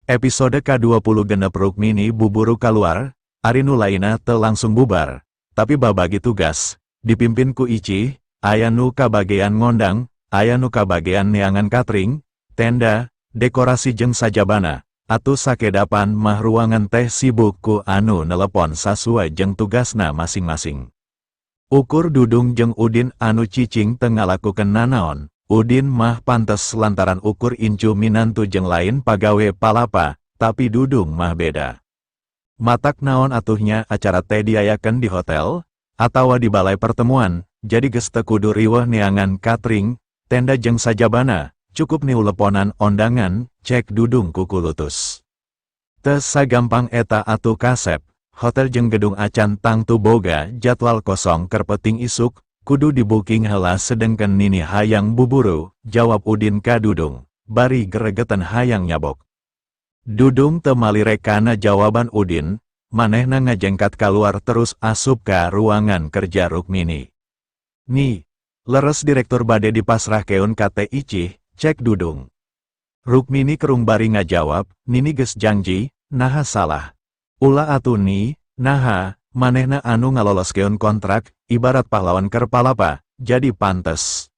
Episode ka-26. Rukmini buburu kaluar, ari nu lainna teu langsung bubar, tapi babagi tugas, dipimpin ku Icih, aya nu kabagean ngondang, aya nu kabagean neangan catering, tenda, dekorasi jeung sajabana, atuh sakedapan mah ruangan teh sibuk ku anu nelepon sasuai jeung tugasna masing-masing. Ukur Dudung jeung Udin anu cicing teu ngalakukeun nanaon. Udin mah pantes lantaran ukur incu minantu jeung lain pagawe Palapa, tapi Dudung mah beda. Matak naon atuhnya acara teh diayakeun di hotel, atawa di balai pertemuan, jadi geus teu kudu riweuh neangan catering, tenda jeung sajabana, cukup niuleponan ondangan, cek Dudung kukulutus. Teu sagampang eta atuh, Kasep, hotel jeung gedung acan tangtu boga jadwal kosong keur peuting isuk, kudu di booking heula, sedengkeun Nini hayang buburu, jawab Udin ka Dudung, bari geregeten hayang nyabok. Dudung teu malirek kana jawaban Udin, manehna ngajengkat kaluar terus asup ka ruangan kerja Rukmini. "Ni, leres direktur bade dipasrahkeun ka Teh Icih," cek Dudung. Rukmini kerung bari ngajawab, "Nini geus janji, naha salah?" "Ulah atuh, Ni, naha, manehna anu ngaloloskeun kontrak, ibarat pahlawan keur Palapa, jadi pantes."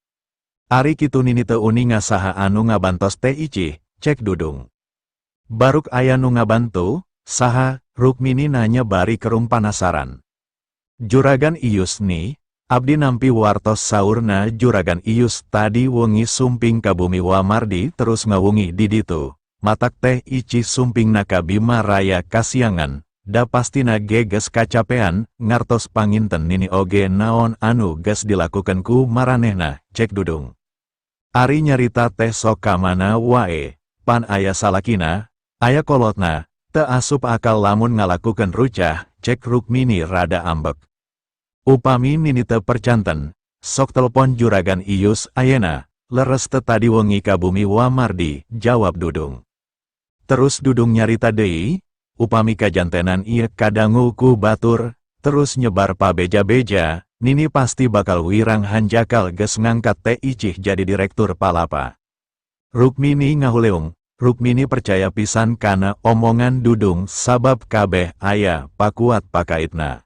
"Ari kitu Nini teu uninga saha anu ngabantos Teh Icih," cek Dudung. "Baruk aya nu ngabantu." "Saha?" Rukmini nanya bari kerung panasaran. "Juragan Iyus, Ni. Abdi nampi wartos saurna Juragan Iyus tadi wengi sumping ka Bumi Wamardi terus ngawungi di ditu. Matak Teh Icih sumpingna ka Bima Raya kasiangan, da pastina ge geus kacapean, ngartos panginten Nini oge naon anu geus dilakukeun ku maranehna," cek Dudung. "Ari nyarita teh sok kamana wae, pan aya salakina, aya kolotna, teu asup akal lamun ngalakukeun rucah," cek Rukmini rada ambek. "Upami Nini teu percanten, sok telepon Juragan Iyus ayeuna, leres teu tadi wengi ka Bumi Wamardi," jawab Dudung. Terus Dudung nyarita deui, "Upami kajantenan ieu kadangu ku batur, terus nyebar pabeja-beja, Nini pasti bakal wirang hanjakal geus ngangkat Teh Icih jadi direktur Palapa." Rukmini ngahuleung. Rukmini percaya pisan kana omongan Dudung sabab kabeh aya pakuat pakaitna.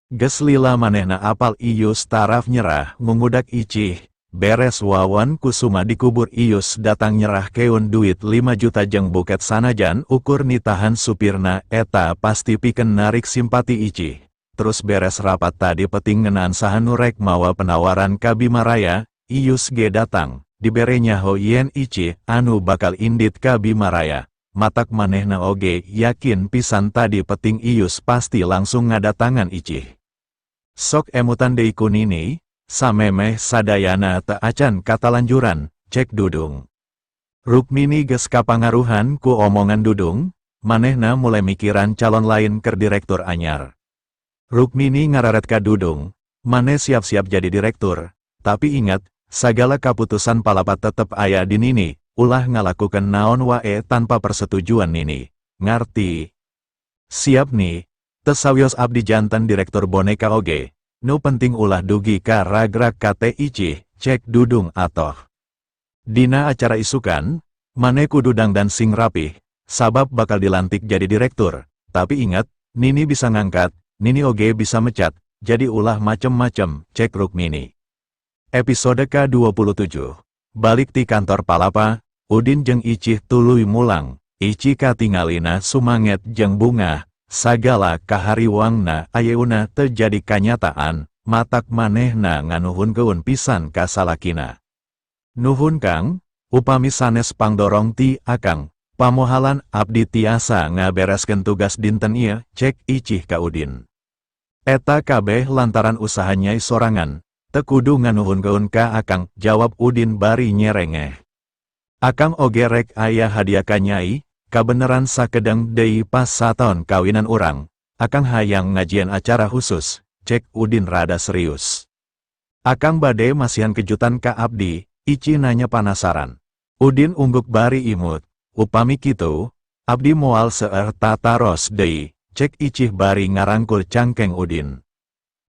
Geus lila manehna apal Iyus taraf nyerah ngungudak Icih. Beres Wawan Kusuma dikubur, Iyus datang nyerahkeun duit 5 juta jeung buket. Sanajan ukur nitahan supirna, eta pasti pikeun narik simpati Icih. Terus beres rapat tadi peuting ngeunaan saha nu rek mawa penawaran ka Bima Raya, Iyus ge datang, dibere nyaho yen Icih anu bakal indit ka Bima Raya. Matak manehna oge yakin pisan tadi peuting Iyus pasti langsung ngadatangan Icih. "Sok emutan deui ku Nini, samemeh sadayana teu acan katalanjuran," cek Dudung. Rukmini geus kapangaruhan ku omongan Dudung, manehna mulai mikiran calon lain keur direktur anyar. Rukmini ngararet ka Dudung, "Mane siap-siap jadi direktur, tapi ingat, sagala kaputusan Palapa tetep aya di Nini, ulah ngalakukeun naon wae tanpa persetujuan Nini. Ngarti?" "Siap, Ni, teu sawios abdi janten direktur boneka oge, nu penting ulah dugi ka ragrag ka Teh Icih," cek Dudung atoh. "Dina acara isukan, mane kudu dangdan sing rapih, sabab bakal dilantik jadi direktur. Tapi ingat, Nini bisa ngangkat, Nini oge bisa mecat, jadi ulah macem-macem," cek Rukmini. Episode ka-27. Balik ti kantor Palapa, Udin jeung Icih tuluy mulang. Icih katingalina sumanget jeung bungah, sagala kahariwangna ayeuna terjadi kanyataan, matak manehna nganuhunkeun pisan ka salakina. "Nuhun, Kang, upami sanes pangdorong ti Akang, pamohalan abdi tiasa ngabereskeun tugas dinten ieu," cek Icih ka Udin. "Eta kabeh lantaran usaha Nyai sorangan, teu kudu nganuhunkeun ka Akang," jawab Udin bari nyerengeh. "Akang oge rek aya hadiah ka Nyai, kabeneran sakedeng deui pas sataon kawinan urang, Akang hayang ngajieun acara khusus," cek Udin rada serius. "Akang bade masihan kejutan ka abdi?" Icih nanya panasaran. Udin ungguk bari imut. "Upami kitu, abdi moal seueur tataros deui," cek Icih bari ngarangkul cangkeng Udin.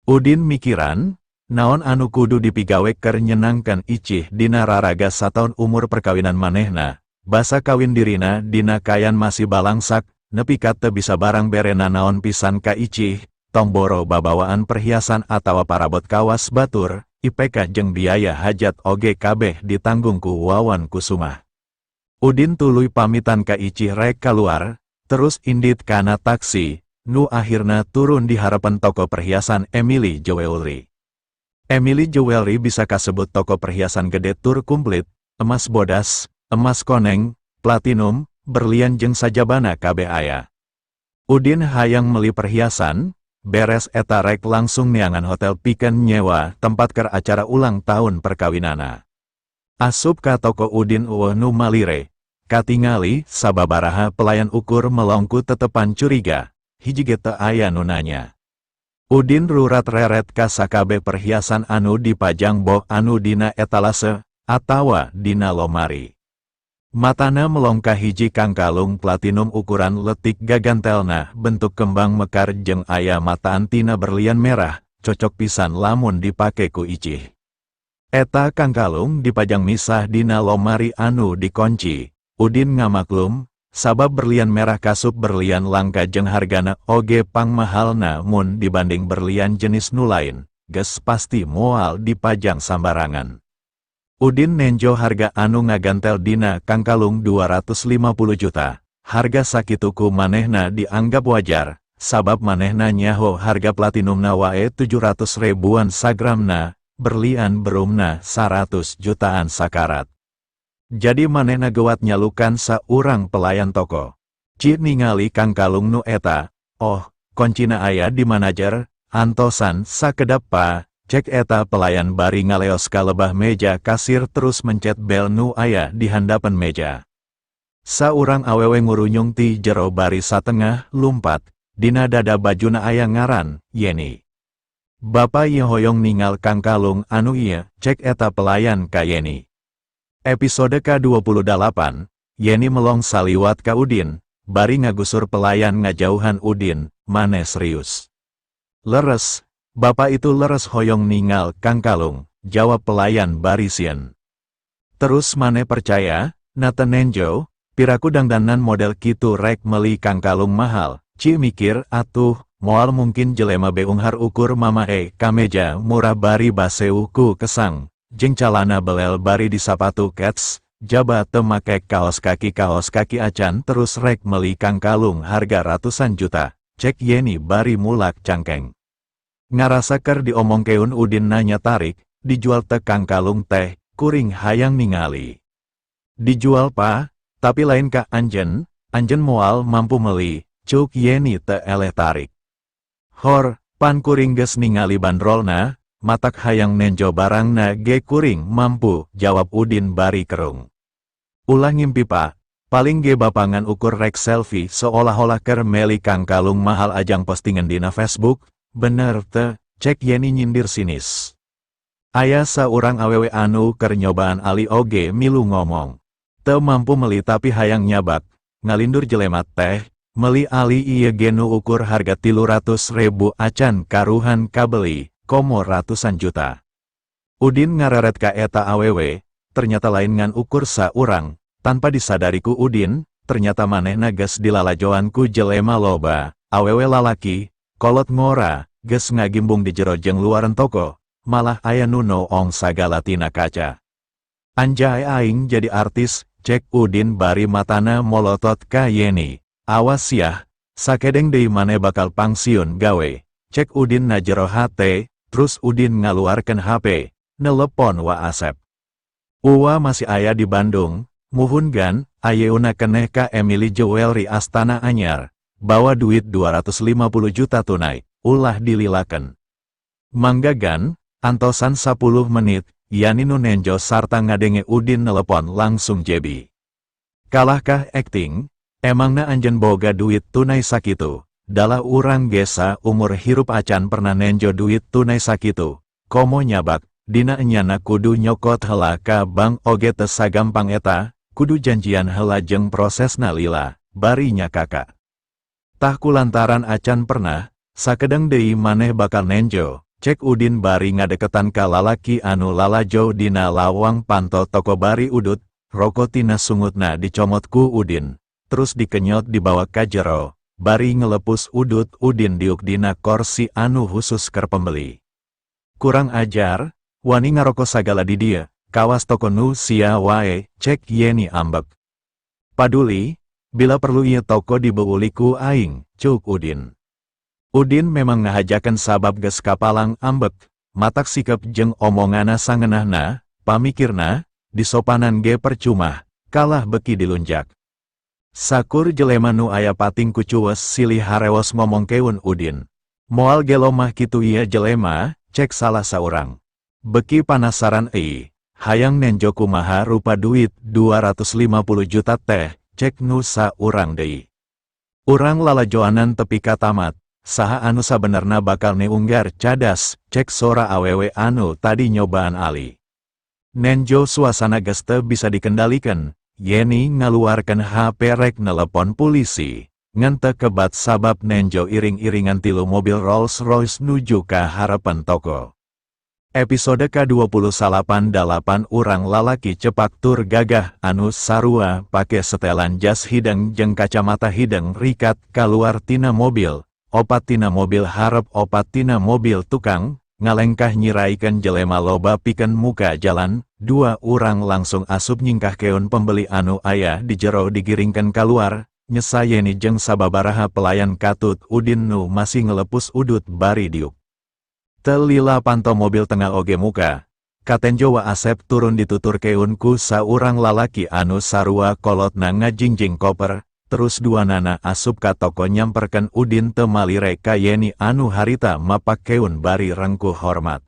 Udin mikiran, naon anu kudu dipigawe keur nyenangkeun Icih dina raraga sataon umur perkawinan manehna. Basa kawin dirina dina kaayaan masih balangsak, nepi ka teu bisa barang bere nanaon pisan ka Icih, tong boro babawaan perhiasan atawa parabot kawas batur, IPK jeung biaya hajat oge kabeh ditanggung ku Wawan Kusumah. Udin tuluy pamitan ka Icih rek kaluar, terus indit kana taksi, nu akhirna turun di harapan toko perhiasan Emily Jewelry. Emily Jewelry bisa kasebut toko perhiasan gede tur komplit, emas bodas, emas koneng, platinum, berlian jeung sajabana kabeh aya. Udin hayang meli perhiasan, beres eta rek langsung neangan hotel pikeun nyewa tempat keur acara ulang tahun perkawinana. Asup ka toko Udin euweuh nu malire, katingali sababaraha pelayan ukur melong ku tetepan curiga, hiji ge teu aya nu nanya. Udin rurat reret ka sakabeh perhiasan anu dipajang boh anu dina etalase, atawa dina lomari. Matana melong ka hiji kangkalung platinum ukuran letik gagantelna bentuk kembang mekar jeung aya mataan tina berlian merah, cocok pisan lamun dipake ku Icih. Eta kangkalung dipajang misah dina lomari anu dikunci. Udin ngamaklum, sabab berlian merah kasup berlian langka jeung hargana oge pangmahalna mun dibanding berlian jenis nu lain, geus pasti moal dipajang sambarangan. Udin nenjo harga anu ngagantel dina kangkalung 250 juta, harga sakitu ku manehna dianggap wajar, sabab manehna nyaho harga platinumna wae 700 ribuan sagramna, berlian berumna 100 jutaan sakarat. Jadi manehna gewat nyalukan saurang pelayan toko. Cik ningali kangkalung nu eta, oh, koncina aya di manajer, antosan sakedap pa, cek eta pelayan bari ngaleos ka lebah meja kasir terus mencet bel nu aya di handapan meja. Saurang awewe ngurunyung ti jero bari satengah lumpat, dina dada bajuna aya ngaran, Yeni. Bapa ieu hoyong ningal kangkalung anu ieu, cek eta pelayan ka Yeni. Episode ke-28, Yeni melong saliwat ka Udin, bari ngagusur pelayan ngajauhan Udin, maneh serius. Leres, bapak itu leres hoyong ningal kangkalung, jawab pelayan bari sieun. Terus maneh percaya, nate nenjo, piraku dangdanan model kitu rek meli kangkalung mahal, ci mikir atuh, moal mungkin jelema beunghar ukur mamae kameja murah bari baseuh ku kesang. Jeung calana belel bari di sapatu kets, jaba teu make kaos kaki acan terus rek meli kangkalung harga ratusan juta, cek Yeni bari mulak cangkeng. Ngarasa ker diomongkeun Udin nanya tarik, dijual teh kangkalung teh, kuring hayang ningali. Dijual pa, tapi lain ka anjen, anjen moal mampu meli, cuk Yeni teu eleh tarik. Hor, pan kuring geus ningali bandrolna, matak hayang nenjo barangna ge kuring mampu, jawab Udin bari kerung. Ulah ngimpi pa, paling ge bapangan ukur rek selfie seolah-olah ker meli kangkalung mahal ajang postingan dina Facebook, bener te, cek Yeni nyindir sinis. Aya saurang awewe anu ker nyobaan ali oge milu ngomong. Teu mampu meli tapi hayang nyabak, ngalindur jelema teh, meli ali ieu ge nu ukur harga 300.000 acan karuhan kabeli. Komo ratusan juta. Udin ngareret ka eta awewe, ternyata lain ngan ukur saurang, tanpa disadari ku Udin, ternyata manehna geus dilalajoan ku jelema loba, awewe lalaki, kolot ngora, geus ngagimbung di jero jeung luaran toko, malah aya nu noong sagala tina kaca. Anjay aing jadi artis, cek Udin bari matana molotot ka Yeni, awas yah, sakedeng deui maneh bakal pangsiun gawe, cek Udin na jero hate. Terus Udin ngaluarkeun HP, nelepon Wa Asep. Uwa masih aya di Bandung, muhun gan, ayeuna keneh ka Emily Jewelry Astana Anyar, bawa duit 250 juta tunai, ulah dililaken. Mangga gan, antosan 10 menit, Yani nu nenjo sarta ngadenge Udin nelepon langsung jebi. Kalahkah acting, emangna anjen boga duit tunai sakitu? Dalah urang gesa umur hirup acan pernah nenjo duit tunai sakitu, komo nyabak, dina enyana kudu nyokot hela ka bank oge teu sagampang eta, kudu janjian hela jeung prosesna lila, barinya kakak. Tah kulantaran acan pernah, sakedeng deui maneh bakal nenjo, cek Udin bari ngadeketan ka lalaki anu lalajo dina lawang panto toko bari udut, Roko tina sungutna dicomot ku Udin, terus dikenyot dibawa ka jero, bari ngelepus udut. Udin diuk dina korsi anu khusus keur pembeli. "Kurang ajar, wani ngaroko sagala di dieu, kawas toko nu sia wae," cek Yeni ambek. "Paduli, bila perlu ieu toko dibeuli ku aing," cuk Udin. Udin memang ngahajakeun sabab geus kapalang ambek, matak sikep jeung omongana sangeunahna. Pamikirna, disopanan ge percuma, kalah beki dilunjak. Sakur jelema nu aya pating kucuwes silih harewos ngomongkeun Udin. "Moal gelo mah kitu ieu jelema," cek salah saurang. "Beki panasaran euy, hayang nenjo kumaha rupa duit 250 juta teh," cek nu saurang deui. "Urang lalajoanan tepi ka tamat, saha anu sabenerna bakal neunggar cadas," cek sora awewe anu tadi nyobaan ali. Nenjo suasana geus teu bisa dikendalikan, Yeni ngaluarkeun HP rek nelepon polisi, ngan teu kebat sabab nenjo iring-iringan tilu mobil Rolls Royce nuju ka harepan toko. Episode ke-28. Dalapan urang lalaki cepak tur gagah anu sarua pake setelan jas hideung jeung kacamata hideung rikat kaluar tina mobil, opat tina mobil harep, opat tina mobil tukang, ngalengkah nyiraikeun jelema loba pikeun muka jalan. Dua urang langsung asup nyingkahkeun pembeli anu aya di jero digiringkeun kaluar, nyesa Yeni jeung sababaraha pelayan katut Udin nu masih ngelepus udut bari diuk. Teu lila panto mobil tengah oge muka. Katenjo Wa Asep turun, dituturkeun ku saurang lalaki anu sarua kolotna ngajingjing koper, terus duanana asup ka toko nyamperkeun. Udin teu malire ka Yeni anu harita mapakkeun bari rengkuh hormat.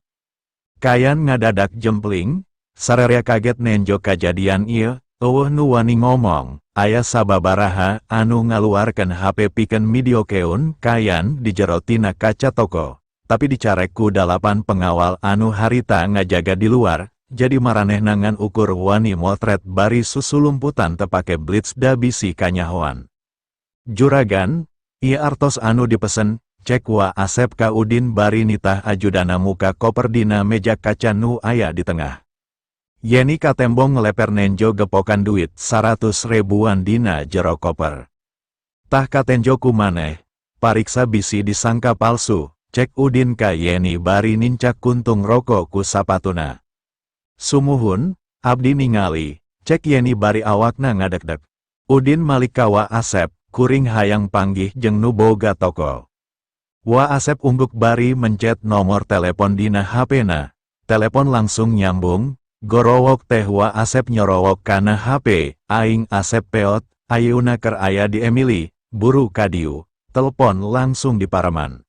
Kayan ngadadak jempling, sararea kaget nenjo kajadian ieu, euweuh nu wani ngomong. Aya sababaraha anu ngaluarkeun HP pikeun midiokeun kayan di jero tina kaca toko, tapi dicarek ku dalapan pengawal anu harita ngajaga di luar, jadi maranehna ngan ukur wani motret bari susulumputan teu pake blitz da bisi kanyahoan. "Juragan, ieu artos anu dipesen," cek Wa Asep ka Udin bari nitah ajudana muka koper dina meja kaca nu aya di tengah. Yeni katembong ngeleper nenjo gepokan duit 100 ribuan dina jero koper. "Tah, katenjo ku maneh, pariksa bisi disangka palsu," cek Udin ka Yeni bari nincak kuntung rokok ku sapatuna. "Sumuhun, abdi ningali," cek Yeni bari awakna ngadegdeg. Udin malik ka Wa Asep, "Kuring hayang panggih jeung nu boga toko." Wa Asep ungguk bari mencet nomor telepon dina HP-na. Telepon langsung nyambung, gorowok teh Wa Asep nyorowok kana HP, "Aing Asep Peot, ayeuna keur aya di Emily, buru kadieu." Telepon langsung dipareman.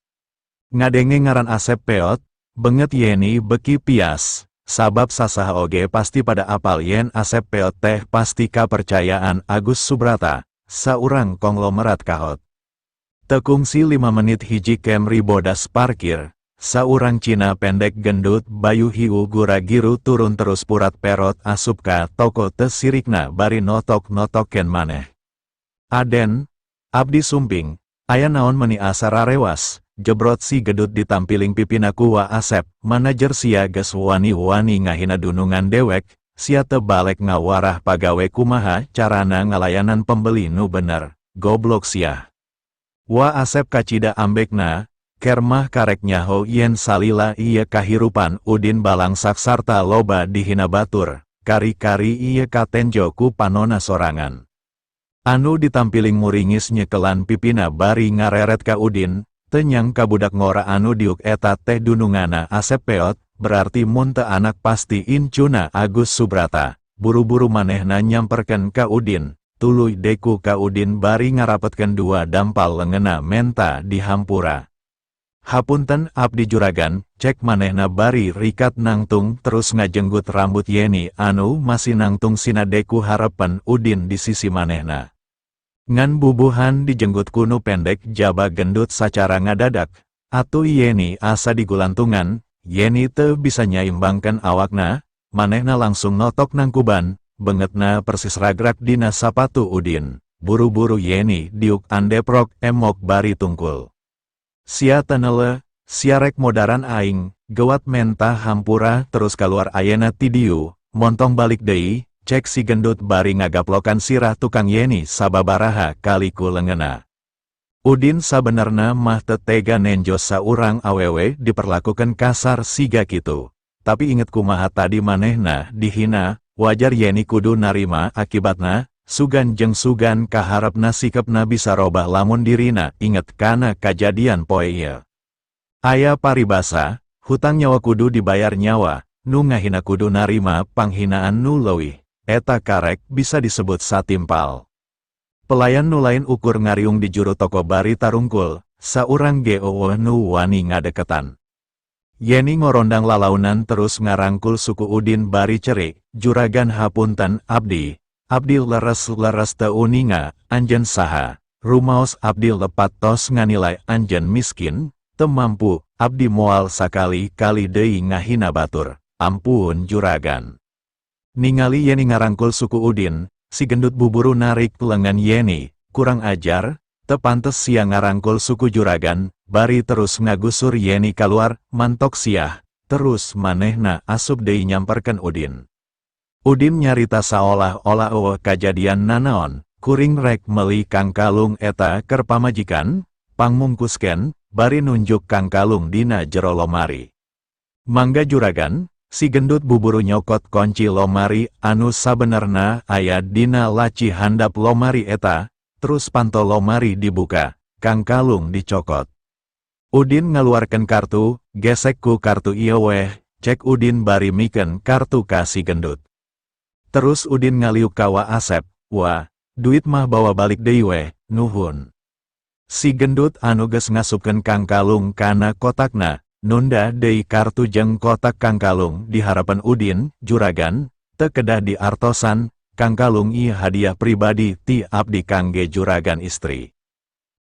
Ngadenge ngaran Asep Peot, beungeut Yeni beki pias, sabab sasaha oge pasti pada apal yen Asep Peot teh pasti kapercayaan Agus Subrata, saurang konglomerat kahot. Teu kungsi 5 menit hiji Camry bodas parkir, saurang Cina pendek gendut bayu hiu gura-giru turun terus purat perot asup ka toko teu sirikna bari notok-notokken maneh. "Aden, abdi sumping, aya naon meni asa rarewas?" Jebrot si gedut ditampiling pipina ku Wa Asep, "Manajer sia geus wani-wani ngahina dunungan dewek, sia teu balek ngawarah pagawe kumaha carana ngalayanan pembeli nu bener, goblok sia." Wa Asep kacida ambekna, kermah karek nyaho yen salila ieu kahirupan Udin balangsak sarta loba dihina batur, kari-kari ieu katenjo ku panona sorangan. Anu ditampiling muringis nyekelan pipina bari ngareret ka Udin, "Teu nyangka budak ngora anu diuk eta teh dunungana Asep Peot, berarti mun teu anak pasti incuna Agus Subrata." Buru-buru manehna nyamperkeun ka Udin, tuluy deku ka Udin bari ngarapetkeun dua dampal leungeunna menta dihampura. "Hapunten abdi juragan," cek manehna bari rikat nangtung terus ngajenggut rambut Yeni anu masih nangtung sina deku harepan Udin di sisi manehna. Ngan bubuhan dijenggut ku nu pendek jaba gendut sacara ngadadak, atuh Yeni asa digulantungan. Yeni teu bisa nyaimbangkan awakna, manehna langsung notok nangkuban, beungeutna persis ragrak dina sapatu Udin. Buru-buru Yeni diuk andeprok emok bari tungkul. "Sia teu neuleuh, sia rek modaran aing, gewat menta hampura terus kaluar ayena ti dieu, montong balik deui," Cek si gendut bari ngagaplokan sirah tukang Yeni sababaraha kali ku leungeunna. Udin sabenerna mah teu tega nenjo saurang awewe diperlakukan kasar siga kitu. Tapi inget kumaha tadi manehna dihina, wajar Yeni kudu narima akibatna, sugan jeung sugan kaharepna sikepna bisa robah lamun dirina inget kana kajadian poe ieu. Aya paribasa, hutang nyawa kudu dibayar nyawa, nu ngahina kudu narima panghinaan nu leuwih, eta karek bisa disebut satimpal. Pelayan nu lain ukur ngariung di juru toko bari tarungkul, saurang ge euweuh nu wani ngadeketan. Yeni ngorondang lalaunan terus ngarangkul suku Udin bari cerik, "Juragan, hapunten, abdi, abdi leres-leres teu uninga, anjeun saha? Rumaos abdi lepat tos nganilai anjeun miskin, teu mampu, abdi moal sakali-kali deui ngahina batur, ampun, juragan." Ningali Yeni ngarangkul suku Udin, si gendut buburu narik lengan Yeni, "Kurang ajar, teu pantes sia ngarangkul suku juragan," bari terus ngagusur Yeni keluar, "Mantok siah," terus manehna asup deui nyamperkeun Udin. Udin nyarita saolah-olah euweuh kajadian nanaon, "Kuring rek meli kangkalung eta keur pamajikan, pangmungkuskeun," bari nunjuk kangkalung dina jero lomari. "Mangga, juragan." Si gendut buburu nyokot kunci lomari anu sabenerna aya dina laci handap lomari eta, terus panto lomari dibuka, kangkalung dicokot. Udin ngaluarkeun kartu, "Gesek ku kartu ieu weh," cek Udin bari mikeun kartu ka si gendut. Terus Udin ngaliuk ka Wa Asep, "Wa, duit mah bawa balik deui weh, nuhun." Si gendut anu geus ngasupkeun kangkalung kana kotakna, nunda deui kartu jeung kotak kangkalung di harapan Udin, "Juragan, teu kedah diartosan, kangkalung ieu hadiah pribadi ti abdi kangge juragan istri."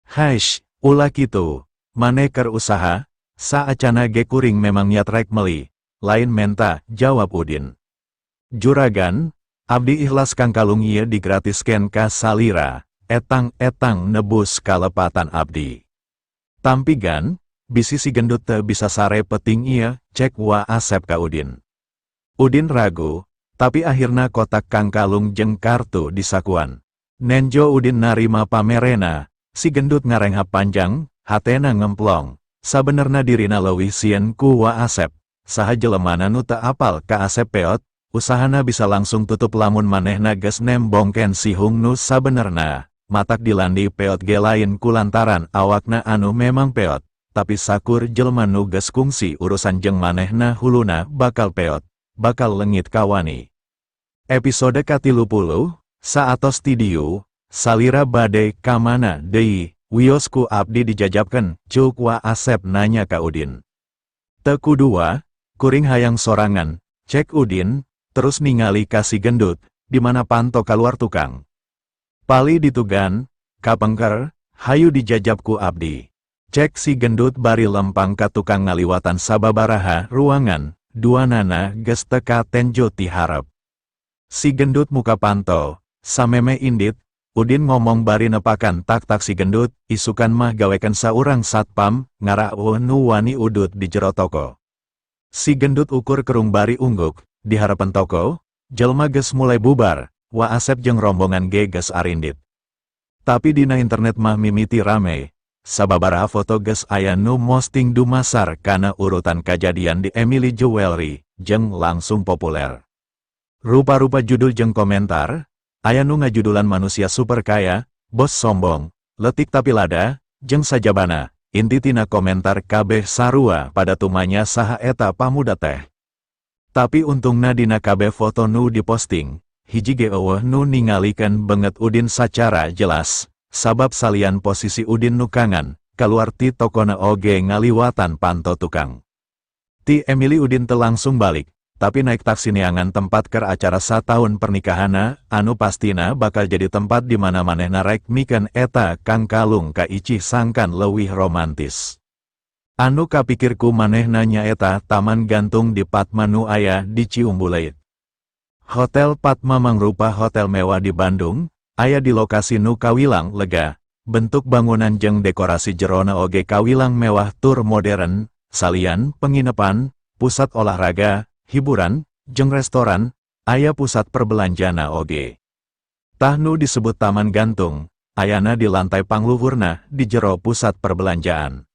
"Haish, ulah kitu, maneh keur usaha, saacana ge kuring memang niat rek meli, lain menta," jawab Udin. "Juragan, abdi ikhlas kangkalung ieu digratiskeun ka salira, etang-etang nebus kalepatan abdi." "Tampi gan, bisi si gendut teu bisa sare peting ieu," cek Wa Asep ka Udin. Udin ragu, tapi akhirna kotak kangkalung jeung kartu disakuan. Nenjo Udin narima pamerena, si gendut ngarenghap panjang, hatena ngemplong. Sabenerna dirina leuwih sieun ku Wa Asep, saha jelemana nu teu apal ka Asep Peot, usahana bisa langsung tutup lamun manehna geus nembongkeun sihung nu sabenerna, matak dilandi peot ge lain kulantaran awakna anu memang peot, tapi sakur jelema nu geus kungsi urusan jeung manehna huluna bakal peot, bakal leungit kawani. Episode ka-30, saatos ti dieu, salira bade kamana deui, wios ku abdi dijajabkeun, cuk Wa Asep nanya ka Udin. "Teu kudu, Wa, kuring hayang sorangan," cek Udin, terus ningali ka si gendut, di mana panto kaluar tukang. "Palih ditu gan, kapengker, hayu dijajab ku abdi," cek si gendut bari lempang ka tukang ngaliwatan sababaraha ruangan, duanana geus teu katenjo ti hareup. Si gendut muka panto, "Samemeh indit," Udin ngomong bari nepakan tak-tak si gendut, "Isukan mah gawekeun saurang satpam, ngarah nu wani udut di jero toko." Si gendut ukur kerung bari ungguk. Di harapan toko, jelma geus mulai bubar, Wa Asep jeung rombongan ge geus arindit. Tapi dina internet mah mimiti rame, sababaraha foto geus aya nu posting dumasar kana urutan kajadian di Emily Jewelry, jeung langsung populer. Rupa-rupa judul jeung komentar, aya nu ngajudulan manusia super kaya, bos sombong, letik tapi lada, jeung sajabana, inti tina komentar kabeh sarua pada tumanya saha eta pamuda teh. Tapi untungna dina kabeh foto nu diposting, hiji ge euweuh nu ningalikeun beungeut Udin sacara jelas, sabab salian posisi Udin nukangan, kaluar ti tokona oge ngaliwatan panto tukang. Ti Emily Udin teu langsung balik, tapi naik taksi neangan tempat keur acara satahun pernikahanna, anu pastina bakal jadi tempat di mana manehna rek mikeun eta kangkalung ka Icih sangkan leuwih romantis. Anu kapikir ku manehna nyaeta taman gantung di Padma nu aya di Ciumbuleuit. Hotel Padma mangrupa hotel mewah di Bandung, aya di lokasi nu kawilang lega, bentuk bangunan jeung dekorasi jerona oge kawilang mewah tur modern, salian penginepan, pusat olahraga, hiburan, jeung restoran, Aya pusat perbelanjana oge. Tah nu disebut taman gantung, ayana di lantai pangluhurna di jero pusat perbelanjaan.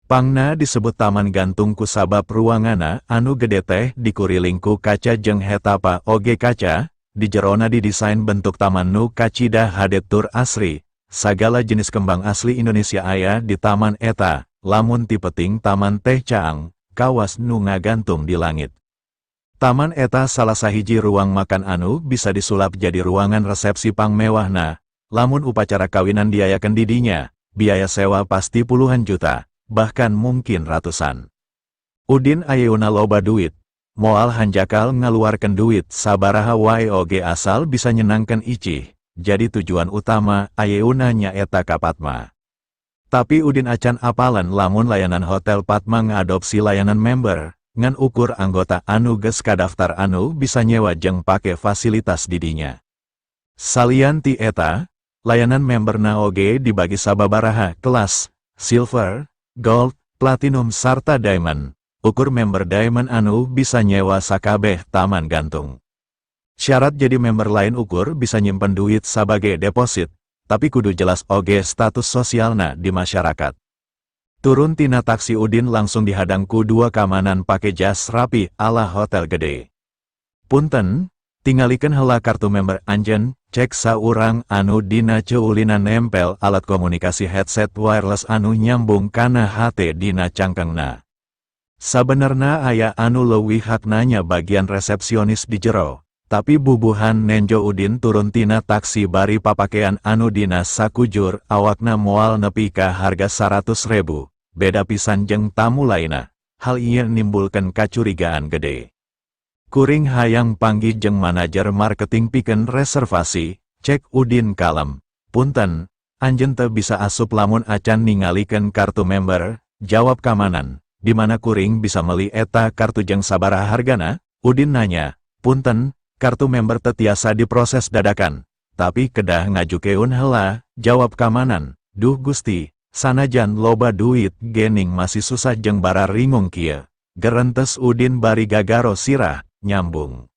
Pangna disebut taman gantung kusabab ruanganna anu gede teh dikuriling ku kaca jeung hetapa oge kaca, di jerona didesain bentuk taman nu kacida hade tur asri, sagala jenis kembang asli Indonesia aya di taman eta, lamun ti peuting taman teh caang, kawas nu ngagantung di langit. Taman eta salah sahiji ruang makan anu bisa disulap jadi ruangan resepsi pangmewahna, lamun upacara kawinan diayakeun di dinya, biaya sewa pasti puluhan juta, bahkan mungkin ratusan. Udin ayeuna loba duit, moal hanjakal ngaluarkeun duit sabaraha wae oge asal bisa nyenangkeun Icih, jadi tujuan utama ayeuna nyaeta ka Padma. Tapi Udin acan apalan lamun layanan Hotel Padma ngadopsi layanan member, ngan ukur anggota anu geus kadaftar anu bisa nyewa jeung pake fasilitas di dinya. Salian ti eta, layanan memberna oge dibagi sababaraha kelas, silver, gold, platinum sarta diamond. Ukur member diamond anu bisa nyewa sakabeh taman gantung. Syarat jadi member lain ukur bisa nyimpen duit sabagai deposit, tapi kudu jelas oge status sosialna di masyarakat. Turun tina taksi, Udin langsung dihadang ku dua keamanan pake jas rapi ala hotel gede. "Punten, tingalikeun heula kartu member anjeun," cek saurang anu dina ceulina nempel alat komunikasi headset wireless anu nyambung kana HT dina cangkengna. Sabenerna aya anu leuwih hak nanya bagian resepsionis di jero, tapi bubuhan nenjo Udin turun tina taksi bari papakean anu dina sakujur awakna moal nepi ka harga 100 ribu, beda pisan jeung tamu lainna. Hal ieu nimbulkeun kacurigaan gede. "Kuring hayang panggih jeung manajer marketing pikeun reservasi," cek Udin kalem. "Punten, anjeun teu bisa asup lamun acan ningalikeun kartu member," jawab kamanan. "Di mana kuring bisa meli eta kartu jeung sabaraha hargana?" Udin nanya. "Punten, kartu member teu tiasa diproses dadakan, tapi kedah ngajukeun heula," jawab kamanan. "Duh Gusti, sanajan loba duit gening masih susah jeung bararingung kieu," gerentes Udin bari gagaro sirah, nyambung.